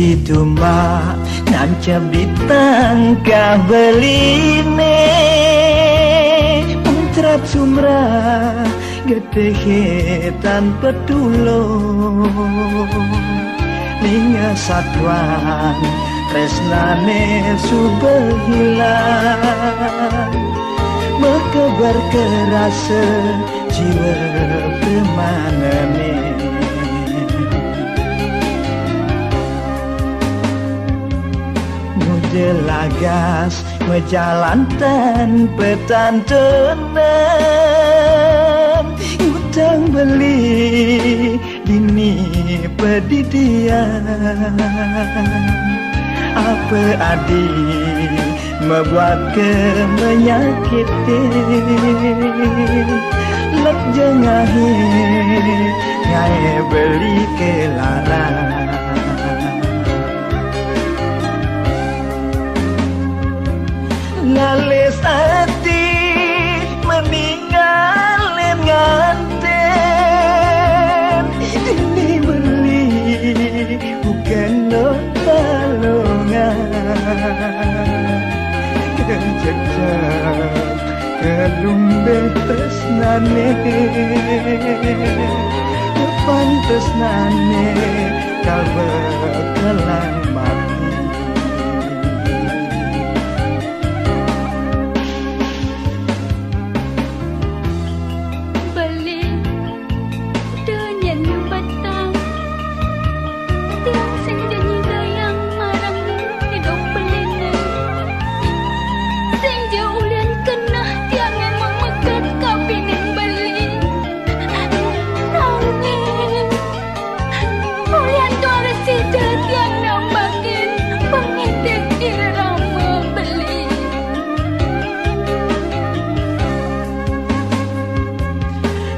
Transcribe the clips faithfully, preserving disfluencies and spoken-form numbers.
Ditumbak nancep di tangkah beline, muncrat sumrah getehe tan petulung. Ninga satuan tresnane suba hilang, mekeber kerasa jiwa premanane. Nuje lagas mejalan tanpa tantunan, ngutang beli dini pedidian. Apa adi mebuat ke menyakiti, lek jengahe ngae beli ke larang. Lalis ati meninggalin nganten, ini beli bukan no balongan. Kejejak kelumbeh tresnane, depan tresnane kal bekelang mati. Beli dunyan nyubatang, tiang sing janji sayang marang idup beline. Sing ja ulian keneh tiang emang meket kapining beli. Nanging ulian tuara sida tiang nambakin pengidik irama beli.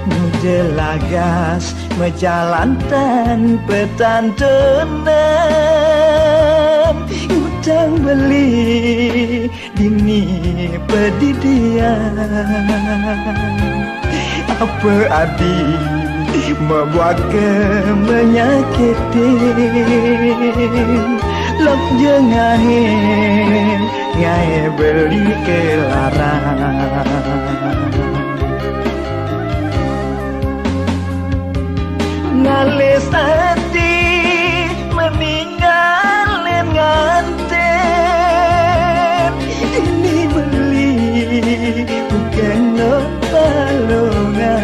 Nuje lagas mejalan tanpa tantunan, ngutang beli dini pedidian. Apa adi mebuat ke menyakiti, lok jengahe ngae beli ke larang. Ngalih sati meninggalin nganten, ini beli bukan no balongan.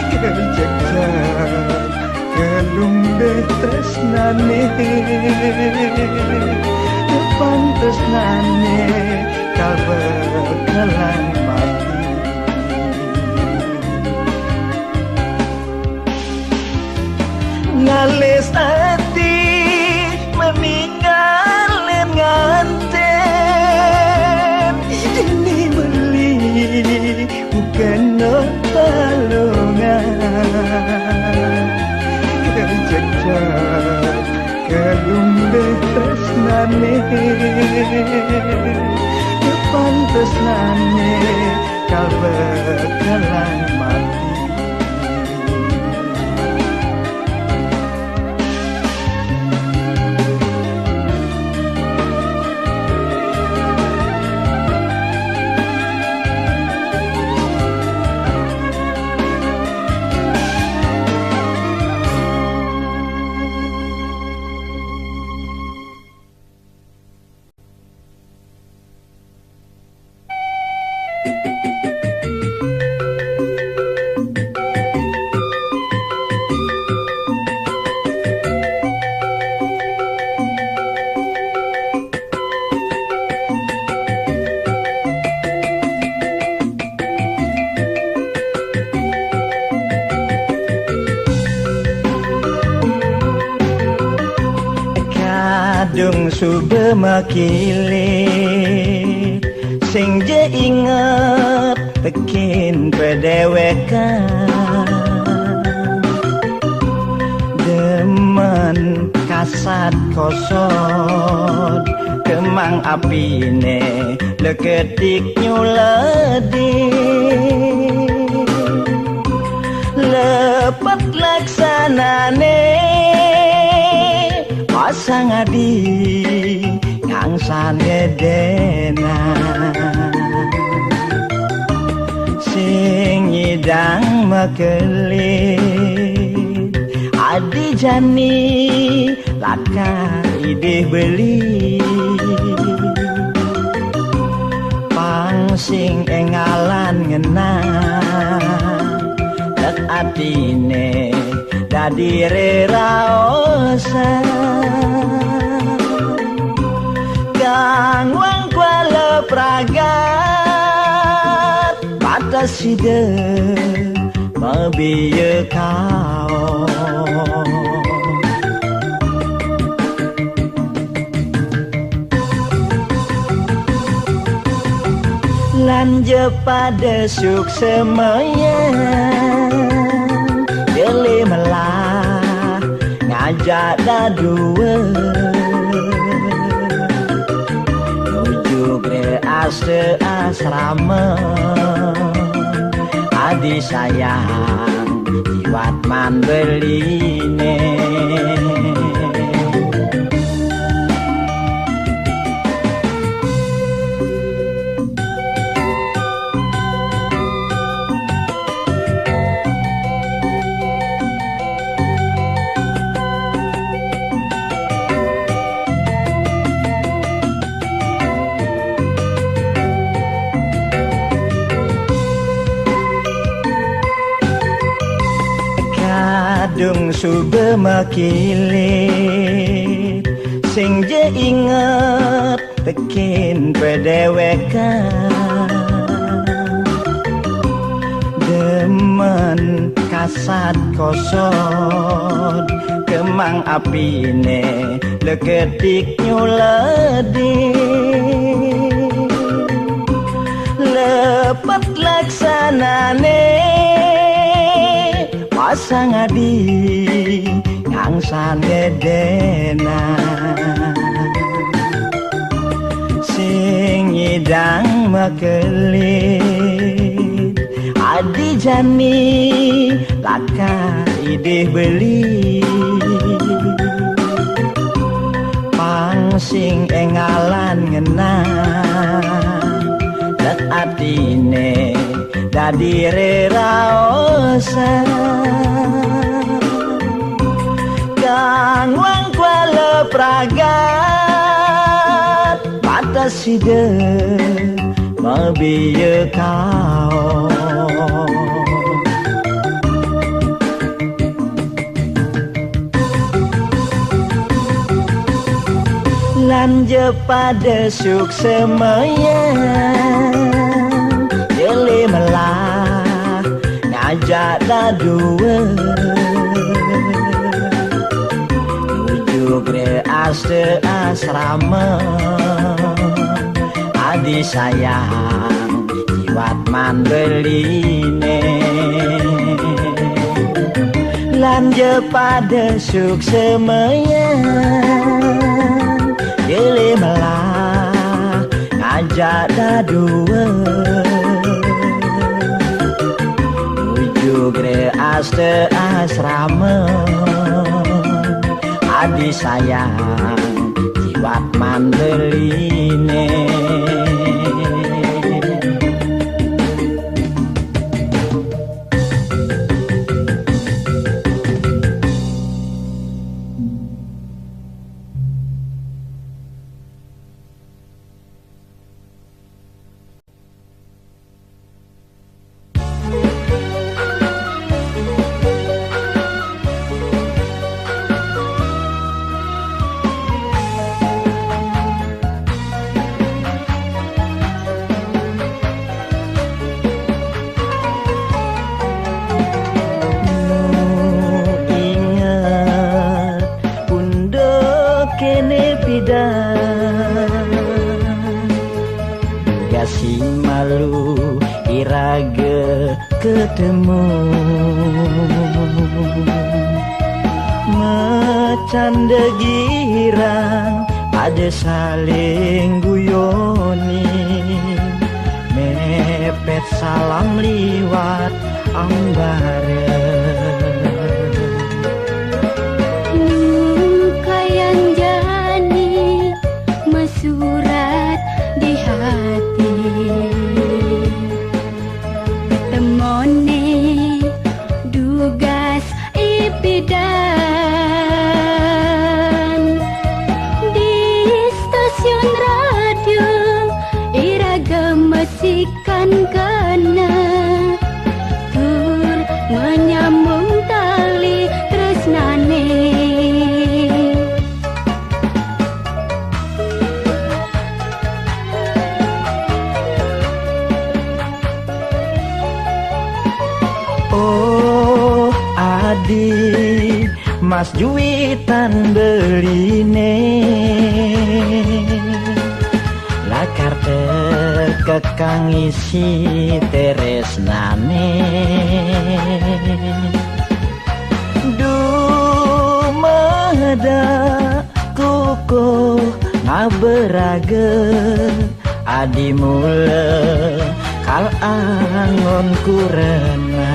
Kejejak kelumbeh tresnane, depan tresnane kal bekelang mati. Ngalih sati meninggalin nganten, ini beli bukan no balongan. Kejejak kelumbeh tresnane, depan tresnane kal bekelang mati. Kadung suba makilit, sing ja inget tekin pedewekan. Demen kasat kosot, kemang apine leketik nyuledi. Lepet laksanane Sang adi ngangsan gedena, sing nyidang makelit, adi jani laka idih beli. Pang sing enggalan ngenang, tek atine dadi reraosan. Kang Wang Kuala Pragat, batas sida mabia kaos. Lanja pada suksema, dele melah ngajak dadua nuju gre asta asrama. Adi sayang, jiwat man beline. Kadung suba makilit, sing ja inget tekin pedewekan. Demen kasat kosot, kemang apine leketik nyuledi. Lepet laksanane, pasang adi ngangsan gedena, sing nyidang makelit, adi jani laka idih beli. Pang sing enggalan ngenang, tek atine dadi reraosan. Kang Wang Kuala Pragat, batas sida mabia kaos. Lanja pada suksema, dele melah ngajak dadua nuju gre asta asrama. Adi sayang, jiwat man beline. Lanja pada suksema, dele melah ngajak dadua nuju gre asta asrama. Adi sayang, jiwat man beline. Ingat punduk kene pidan, gasi malu iraga ketemu. Macanda girang ada saling guyoni, mepet salam liwat ambara. Kayan Temone dugas ipidan di stasiun radio, iraga mesikan kana tur menyambung tali tresnane. Oh, adi, mas juitan beline, lakar tekekang isi teresnane. Dumeda kukuh ngaberaga, adi mula kal angon kurena.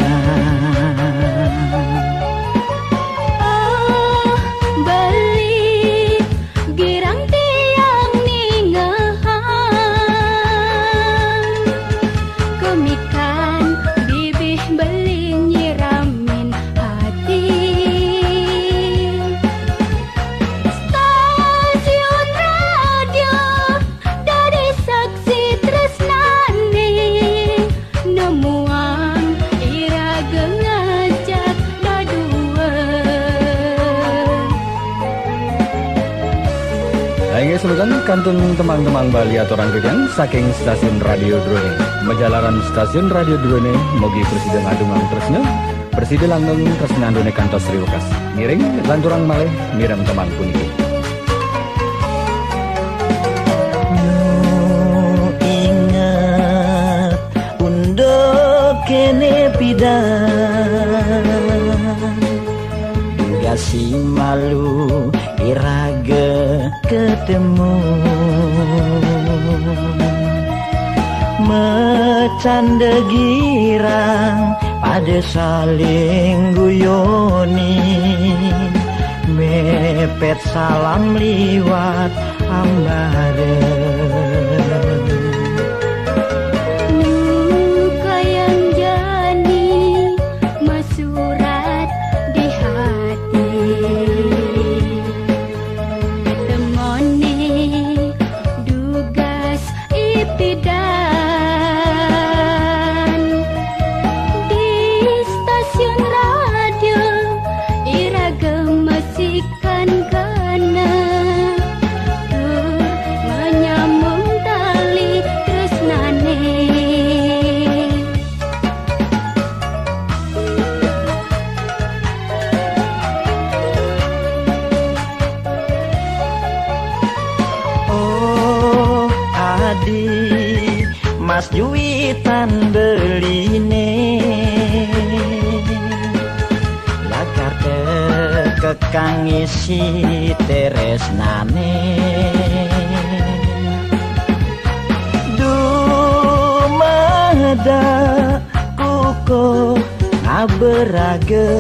Oh, beli girang tiang ningehang, kemikan bibih beli nyiramin hati. Stasiun radio dadi saksi tresnane, nemuang iraga ngajak dadua. Inggih semeton kantun temang-temang Bali aturang titiang saking stasiun radio Drone. Majalaran stasiun radio Drone, mugi prasida ngadungang tresna, prasida langgeng tresnandune kantos riwekas. Ngiring lanturang malih mireng temang puniki. Nu inget unduk kene pidan, dugasi malu iraga ketemu. Macanda girang pada saling guyoni, mepet salam liwat ambara. Nyukayang jani masurat di hati. Temone dugas ipidan di stasiun radio, iraga mesikan kana tur menyambung tali tresnane. Oh, adi, mas juitan beline, lakar tekekang isi teresnane. Dumeda kukuh ngaberaga,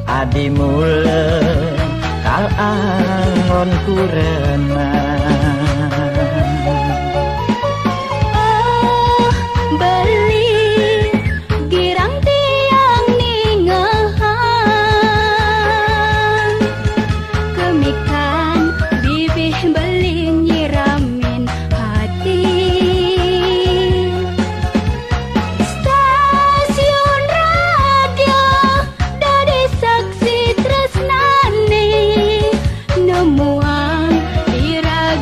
adi mula kal angon kurena. Oh, beli girang tiang ningehang, kemikan bibih beli nyiramin hati. Stasiun radio dadi saksi tresnane, nemuang iraga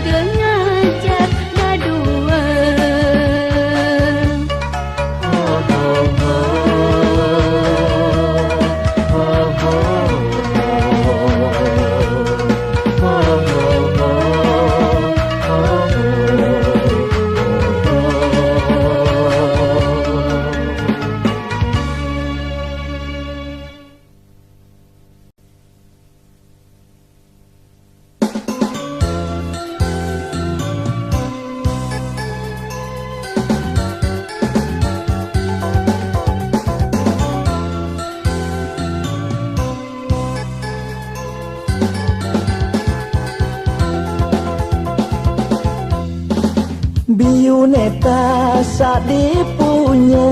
Puneta sadipunya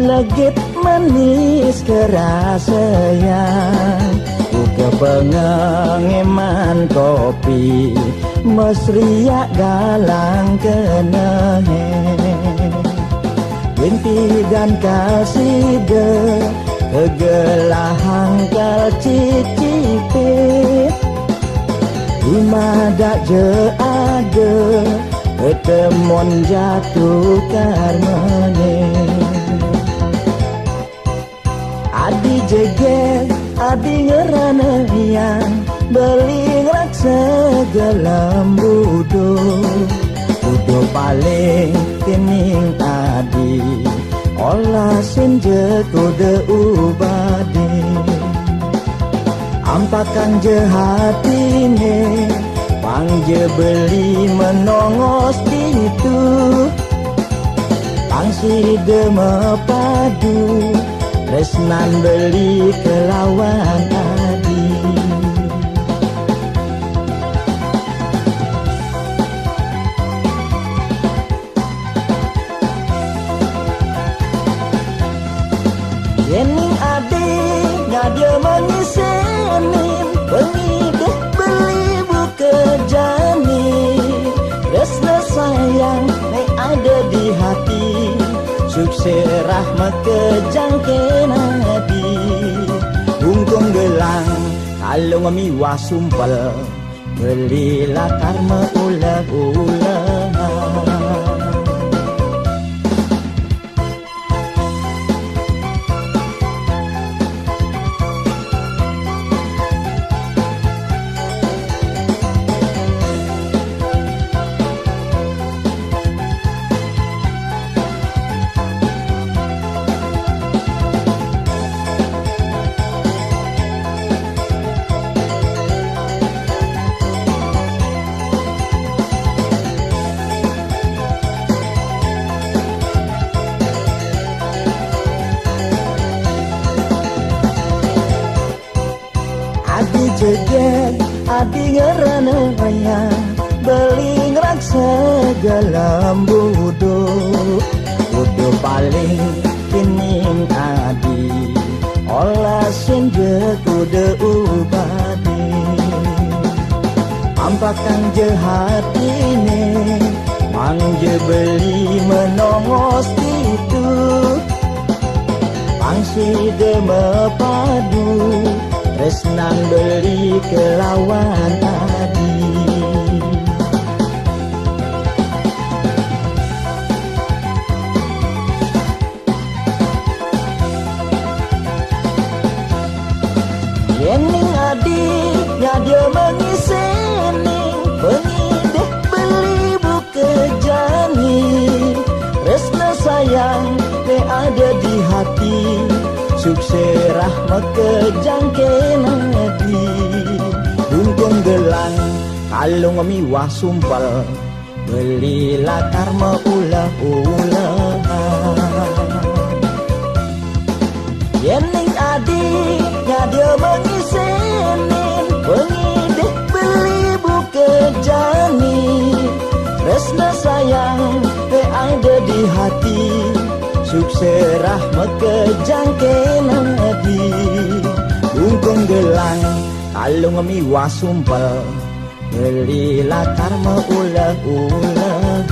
legit manis kerasayan. Ku kepengen ngeman kopi, mesriak galang kenehe. Binti dan kasida, kegelahang kal cicipe. Imadak je ada, ketemon jatuh karmane. Adi jeger, adi ngerana yang, beli ngeraksa gelam budo. Budo paling kening adi, olah senja kuda ubadi. Ampakang je hatine, pang je beli menongos ditu. Pang sida mepadu, tresnan beli kelawan adi. Yening adi nyadia mengisenin, pengidih beli buka jani. Tresna sayang ne ada di hati, sukserah makejang kenadi. Bungkung gelang, kalung miwah sumpel, beli lakar meulah-ulah. Adi jeget, adi ngerana wayang, beli ngeraksa gelem budo. Kuda paling kining adi, olah senja kuda ubadi. Ampakang je hatine, mang je beli menongos ditu. Pang sida mepadu, tresnan beli kelawan adi. Yening adi nyadia mengisening, pengidih beli buka jani. Tresna sayang ne ada di hati, sukserah makejang kenadi. Bungkung gelang, kalung miwah sumpel, beli lakar meulah-ulah. Yening adi nyadia mengisenin, pengidih beli buka jani. Tresna sayang ne ada di hati, sukserah makejang kenadi. Bungkung gelang, kalung miwah sumpel, beli lakar meulah-ulah.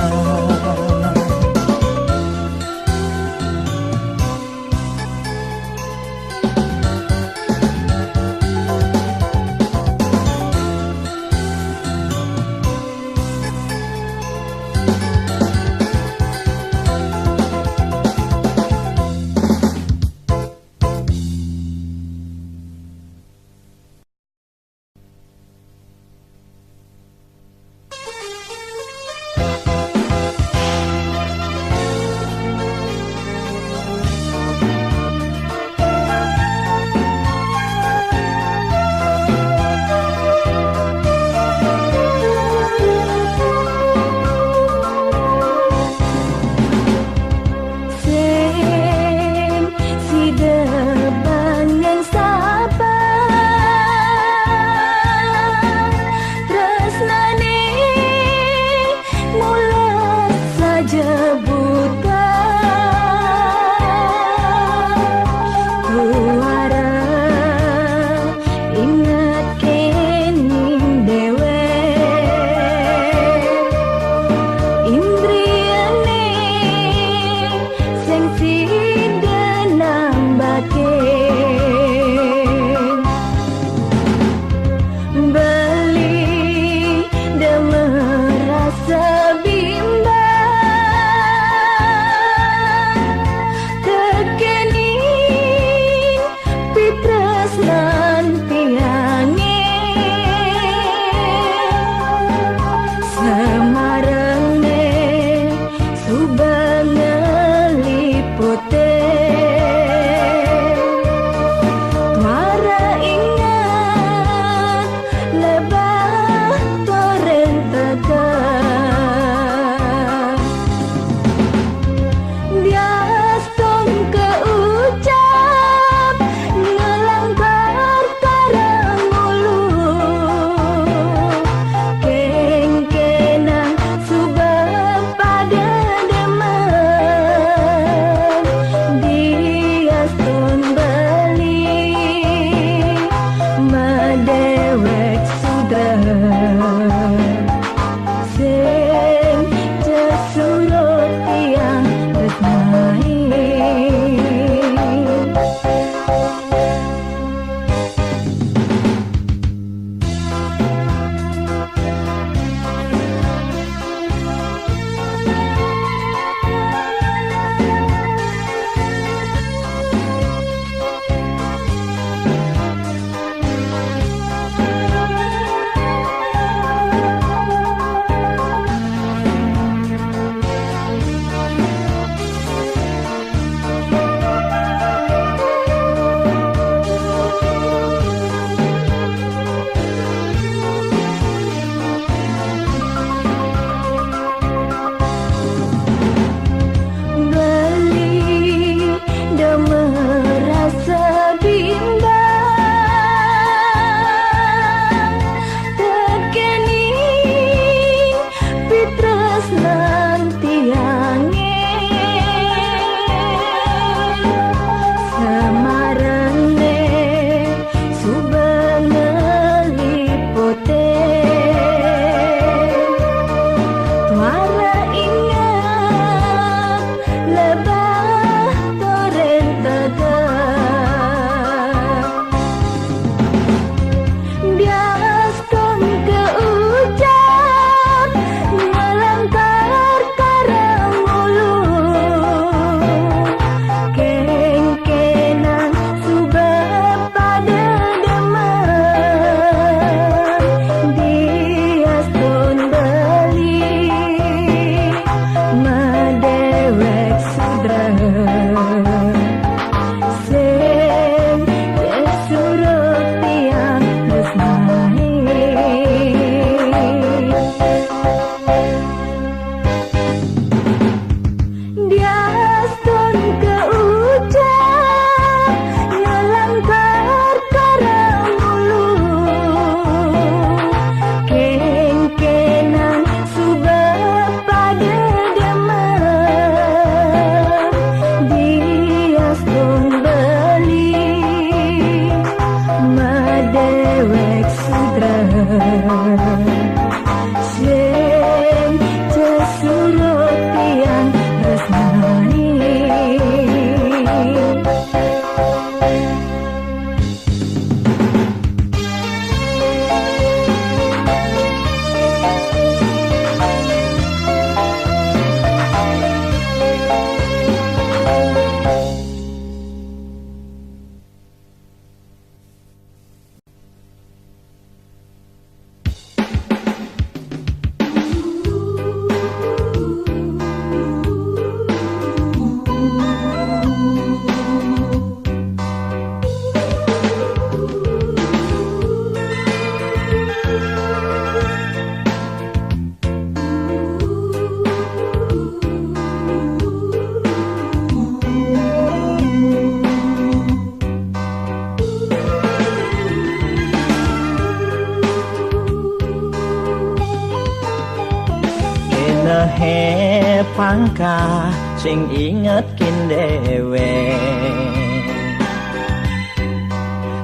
Langkah sing ingetkin dhewe,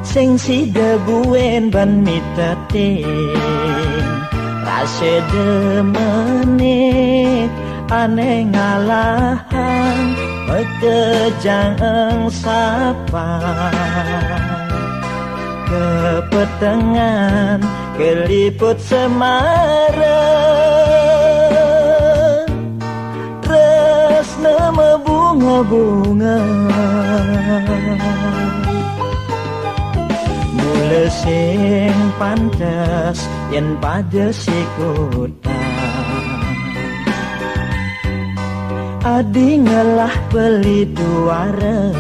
sing sida buin ban mitetin rase demene, aneh ngalahang mekejang eng sapa kepetengan keliput semara. Tresna mabunga-bunga, mula sing pantes yen pada sikutan. Adi ngelah beli tuara,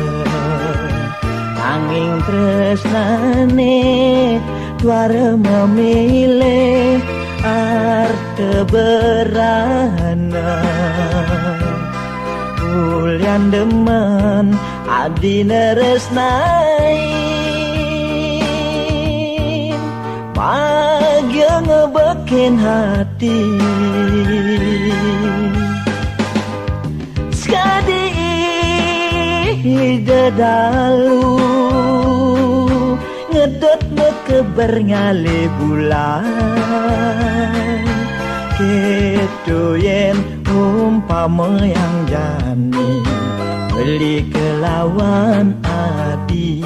anging tresnane tuara memilih arte berana. Ulian demen adi neresnai, bahagia ngebekin hati. Sekadi ida dalu ngedot mekeber ngalih bulan. Keto yen umpama yang jani beli kelawan adi,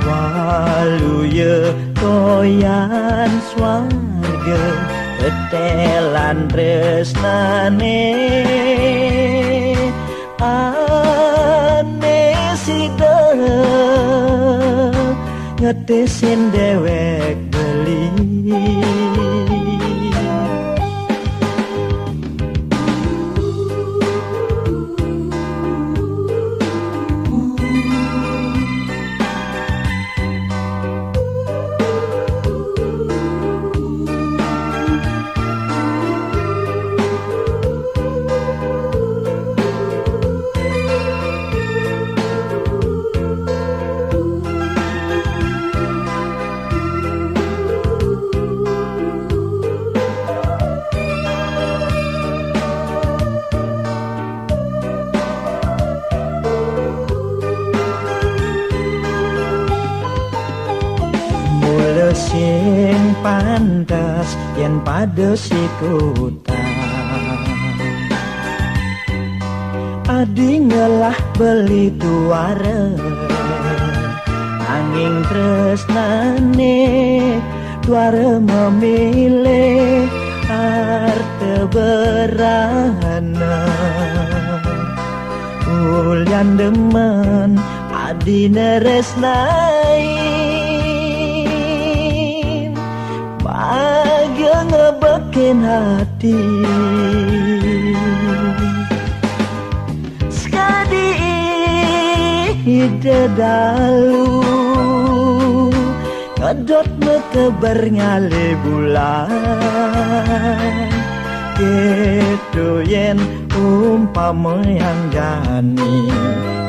waluya toyan swarga tetelan tresnane. Ane sida ngetesin dewek beli. Mula sing pantes yen pada sikutan. Adi ngelah beli tuara, anging tresnane tuara memilih arte berana. Ulian demen adi neresnai, bahagia ngebekin hati. Sekadi ida dalu ngedot mekeber ngalih bulan. Keto yen umpama yang jani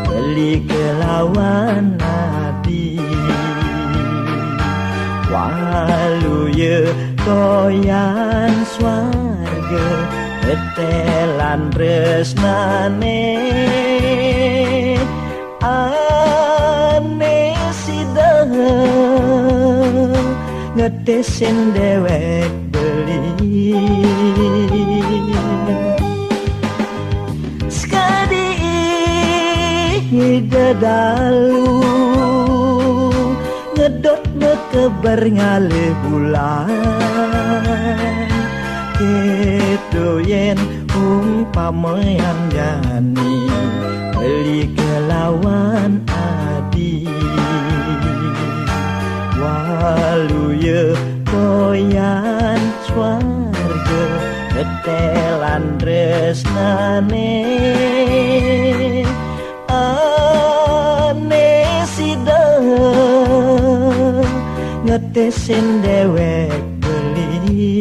beli kelawan adi, waluya toyan swarga tetelan tresnane. Ane sida ngetesin dewek beli. Sekadi ida dalu ngedot mekeber ngalih bulan. Keto yen umpama yang jani beli kelawan adi, waluya toyan swarga tetelan tresnane. Ane sida ngetesin dewek beli.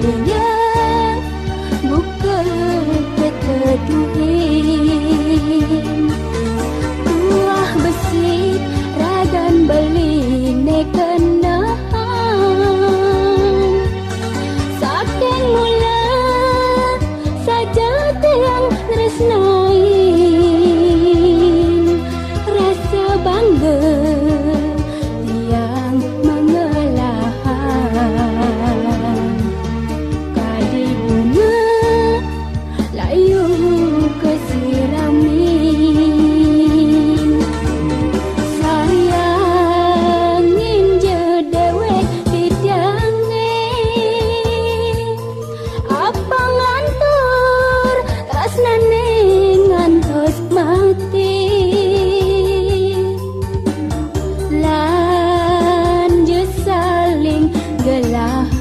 Yang buka keteduhin tuah besi ragan beli ne kenang. Saking mula saja tiang nresnain rasa bangga tiang mengelahan kadi bunga layu kesiramin. Sayangin je dewek tidange. Apa ngantur tresnane ngantos mati. Lan je saling gelahan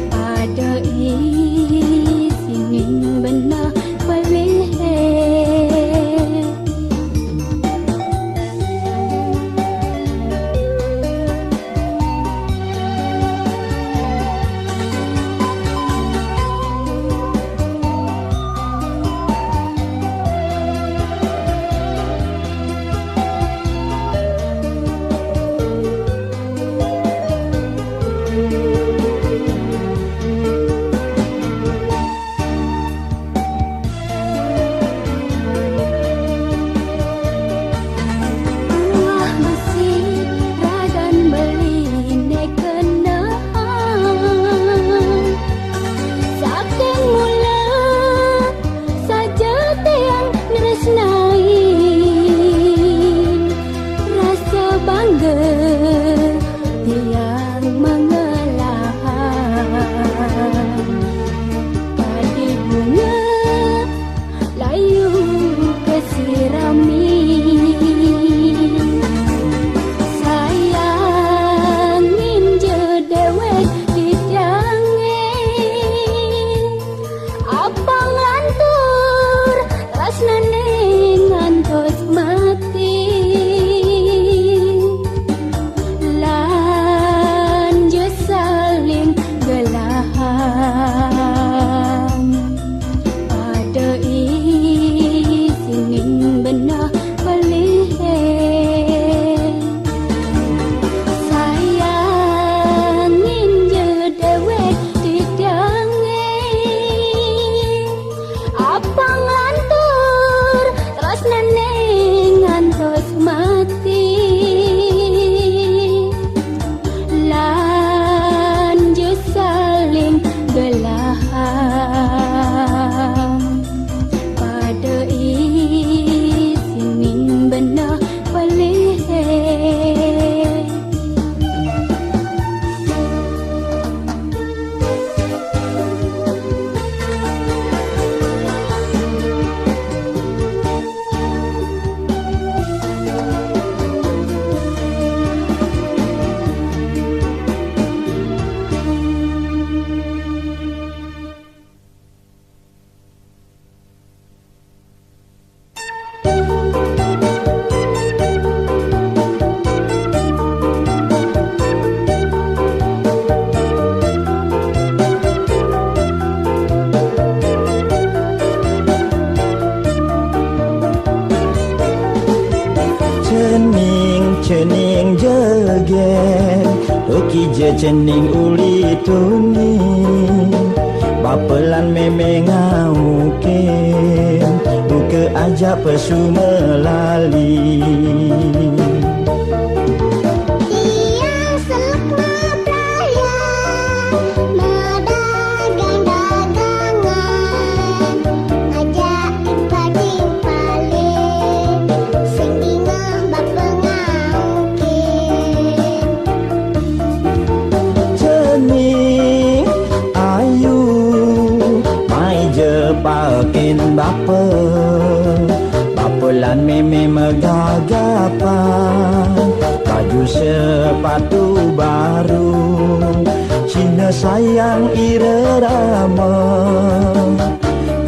pada isinin benah pelih. Tuah besi ragan beli ne kenang. Saking mula saja tiang nresnain rasa bangga tiang mengelahan kadi bunga layu kesiramin. Sayangin je dewek tidange. Apa ngantur tresnane ngantos mati. Lan je saling gelahan pada isinin benah pelih. Sayangin je dewek tidange. Apa ngantur tresnane ngantos mati. Lan je saling gelahan pada isinin benah pelih. Cening, cening jegen, tu kija cening uli tuni. Bapa lan meme ngaukin, buka aja pesu melali. Tiang seluk mapelayan, medagang-dagangan, ajak timpal-timpalin, sing dingeh bapa ngaukin. Cening ayu, mai je pakin bapa. Bapa lan meme megagapan, baju sepatu baru, cina sayang irama,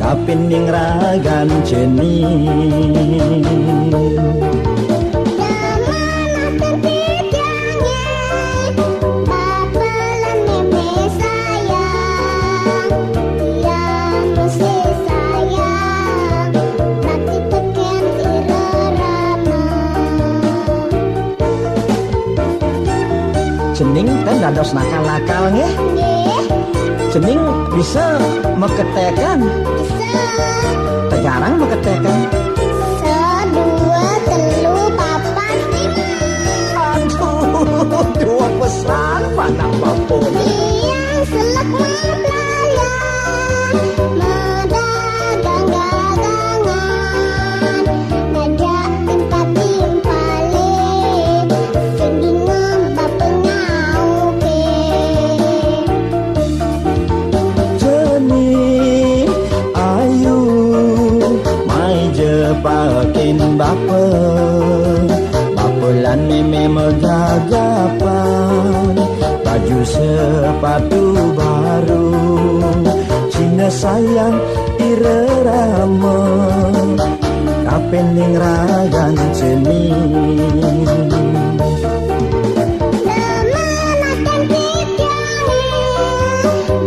kapining ragan cening. Zaman akan titiange, bapa lan Dados nakal-nakal nggih. Nggih. Cening bisa meketekan. Bisa. Tegarang meketekan. Sedua, telu, papat, lima. Aduh, dua pesan panak bapa. Tiang selek mapelayan, medagang dagangan, ngajak timpal-timpale, sing bingung bapa ngauke. Cening ayu, mai ja pakin bapa. Bapa lan meme magagapan, baju sepatu baru. Cina sayang irerama, kapining ragan cening. Lemanaken titiange,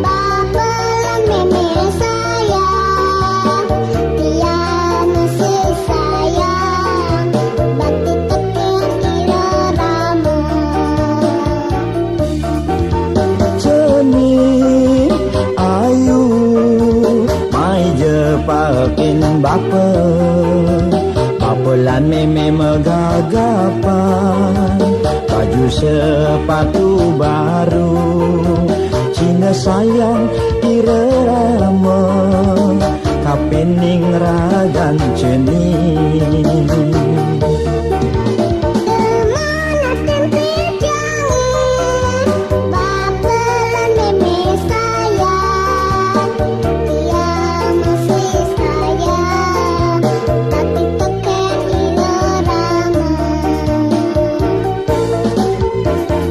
bapa lan meme sayang, tiang masih sayang, bakti teken irerama. Cening ayu, mai ja pakin bapa. Bapa lan meme magagapan, baju sepatu baru. Cina sayang irerama, kapining ragan cening. Lemanaken titiange, bapa lan meme sayang, tiang masih sayang, bakti teken irerama.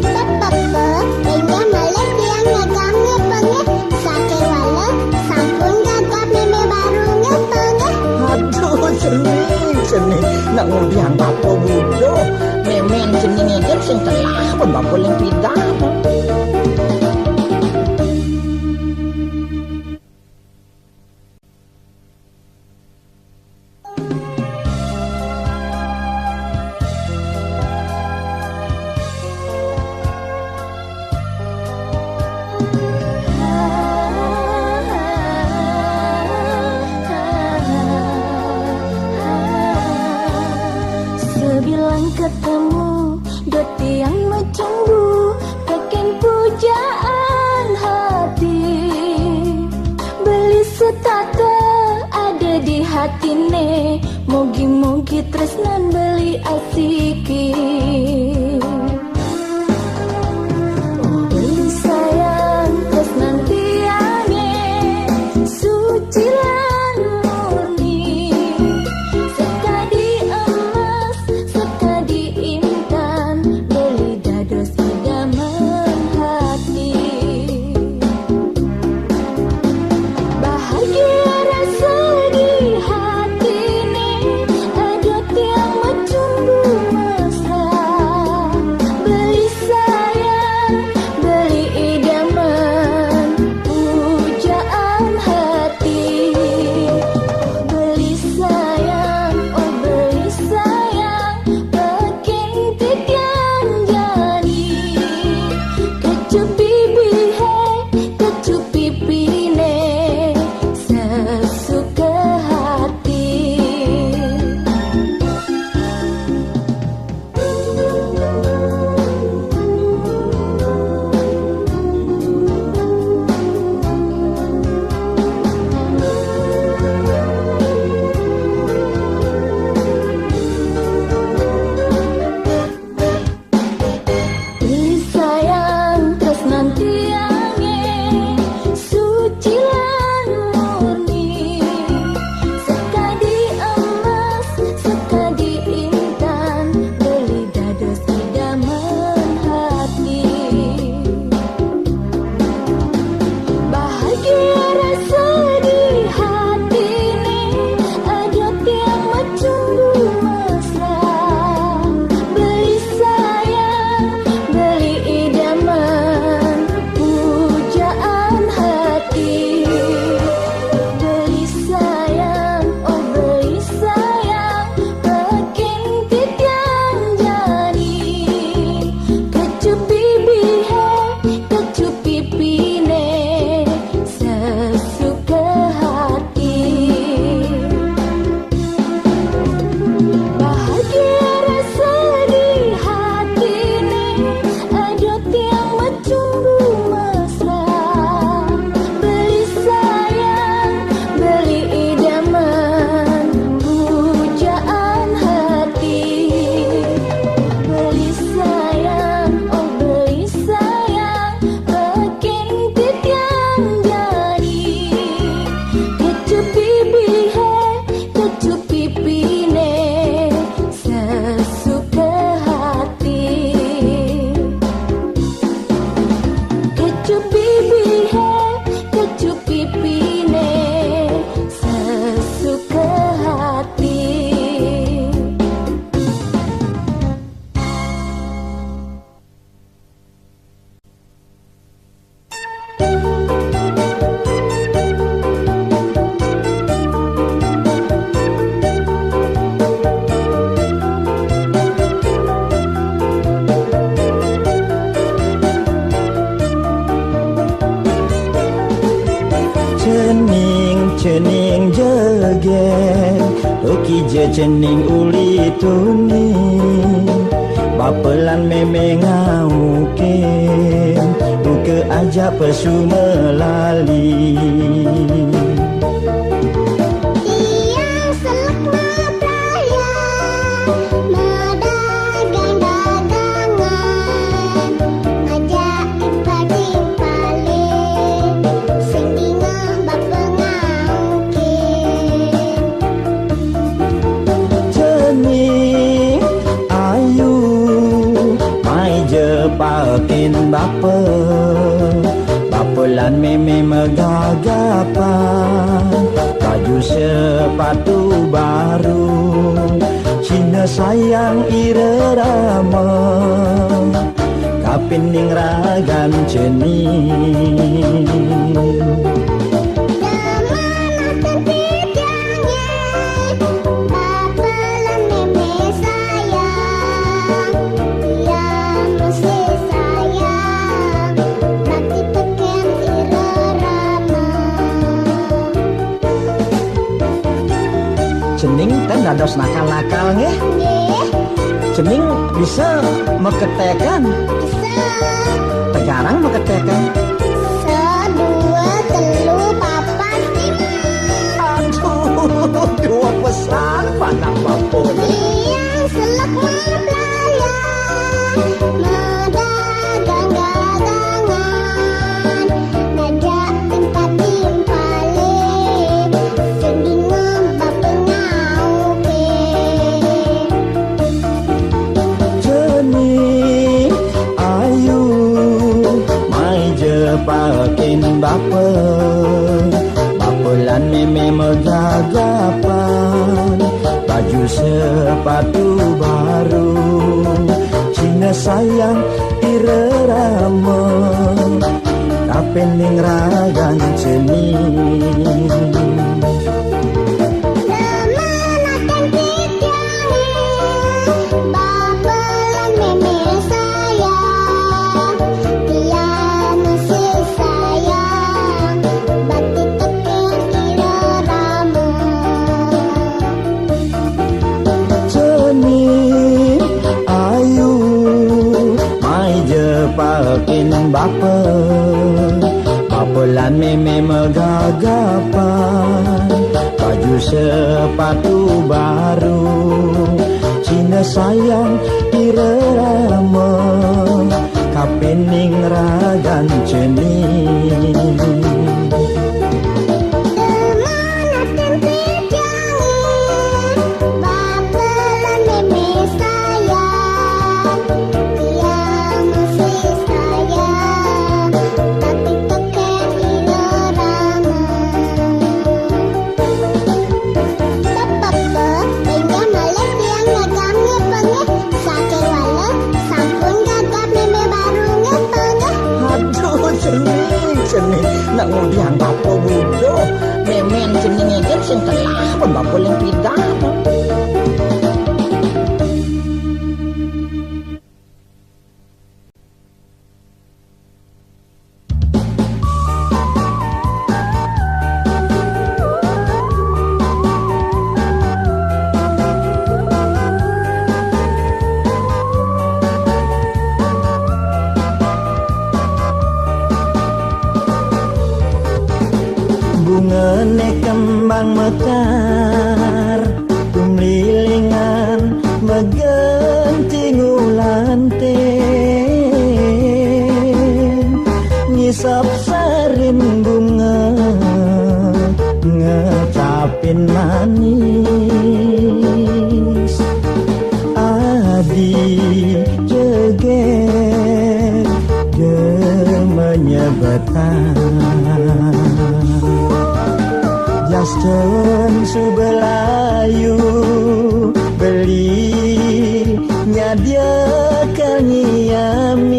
Pepeke, inggih malih tiang ngagamne pengeh, sakewala sampun gagap meme baru nggih pengeh. Aduh, cening, cening. Nak ngudiang bapa buduh. Meme cening ngejen sing telah pun bapa ling pidan. Sebilang ketemu, dot tiang macembu, teken pujaan hati. Beli setata ada di hatine, mugi-mugi tresnan beli asiki. Beli sayang tresnan tiange, suci lan murni. Sekadi emas, sekadi intan, beli dados idaman hati. Bahagia rasa di hatine, ada tiang macembu mesra. Cening jegég, uki je cening uli tuni. Bapa lan mémé ngaukin, buka aja pesu melali. Tiang selek mapraya, madagang dagangan, ngajak timpal-timpale, sing dingeh bapa ngaukin. Cening ayu, mai je pakin bapa. Bapa lan mémé megagapan, baju sepatu baru, cina sayang irerama, kapining ragan cening. Demen akan titiangé, bapa lan mémé sayang, tiang mesti sayang, bakti tekén irerama. Cening ten dados nakal-nakal nggih. Nggih. Cening bisa meketekan. Bisa. Tegarang meketekan. Sedua, telu, papat, lima. Aduh, dua pesan panak bapa. Tiang selek mapraya, madagang dagangan, ngajak timpal-timpale, sing dingeh bapa ngaukin. Cening ayu, mai je pakin bapa. Bapa lan mémé megagapan, baju sepatu baru, cina sayang irerama, kapining ragan cening. Demen akan titiangé, bapa lan mémé sayang, tiang mesti sayang, bakti tekén irerama. Cening ayu, mai je pakin bapa. Bapa lan mémé megagapan, baju sepatu baru, cina sayang irerama, kapining ragan cening. Demen akan titiangé, bapa lan mémé sayang, tiang mesti sayang, bakti tekén irerama. Tepapa, inggih malih tiang ngagamnya panggih. Sakéwala sampun gagap mémé baru nggih, Pak, nggih. Aduh, cening, cening. Nak ngudiang bapa buduh. Mémén cening éngkén sing telah pun bapa lem pidan. Bungane kembang mekar, tumlilingan megenting ulanting, ngisap sarin bunga ngecapin manis. Adi jeger je menyebetang, Justin Subelayu beli nyadiakan nyiamin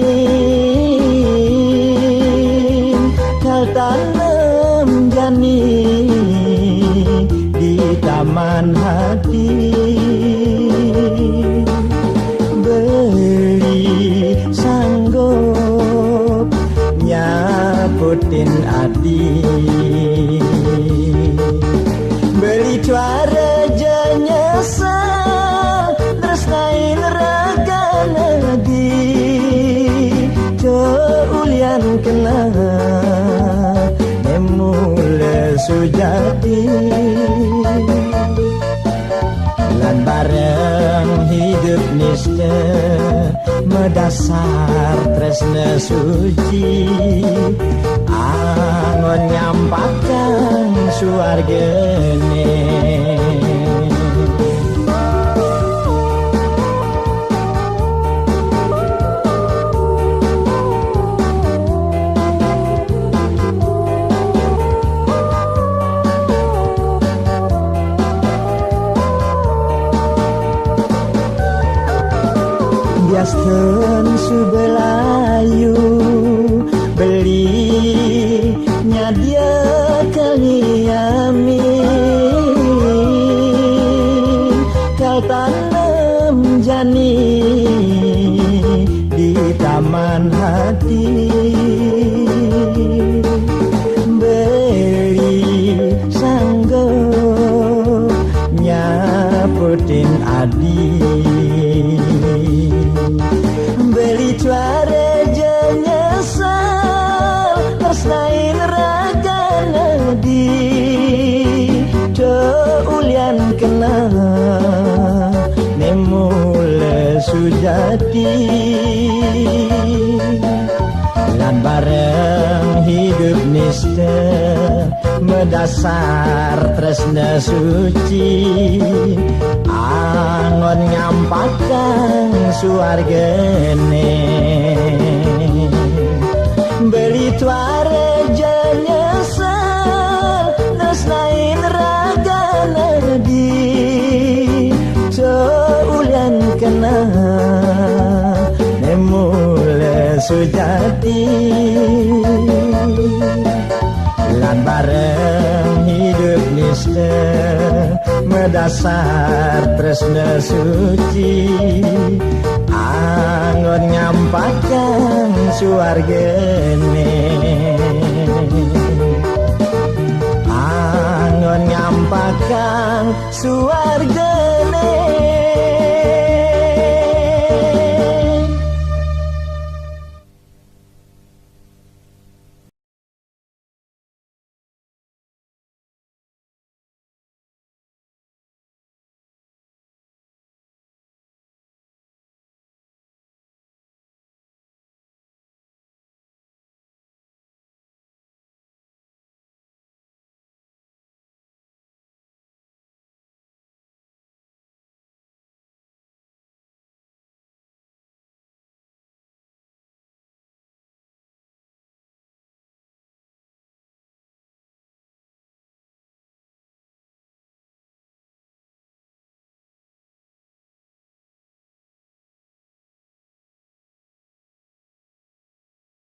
kal tanem jani di taman hati. Beli sanggup nyaputin adi. Tresnain ragana di, co ulian kena nemule sujati. Lan bareng hidup niste medasar tresna suci, anggon nyampakang suargene. Biasten subelayu beli nyadia kami ami kal tanem jani di taman hati. Beli sanggo nyaputin adi. Beli cuare je nyesel, tresnain ragana di, co ulian kena nemule sujati. Lan bareng hidup niste medasar tresna suci, anggon nyampakang suargene. Beli tuare je nyesel, tresnain ragana di, co ulian kena nemule sujati. Lan bareng hidup niste medasar tresna suci, anggon nyampakang suargene.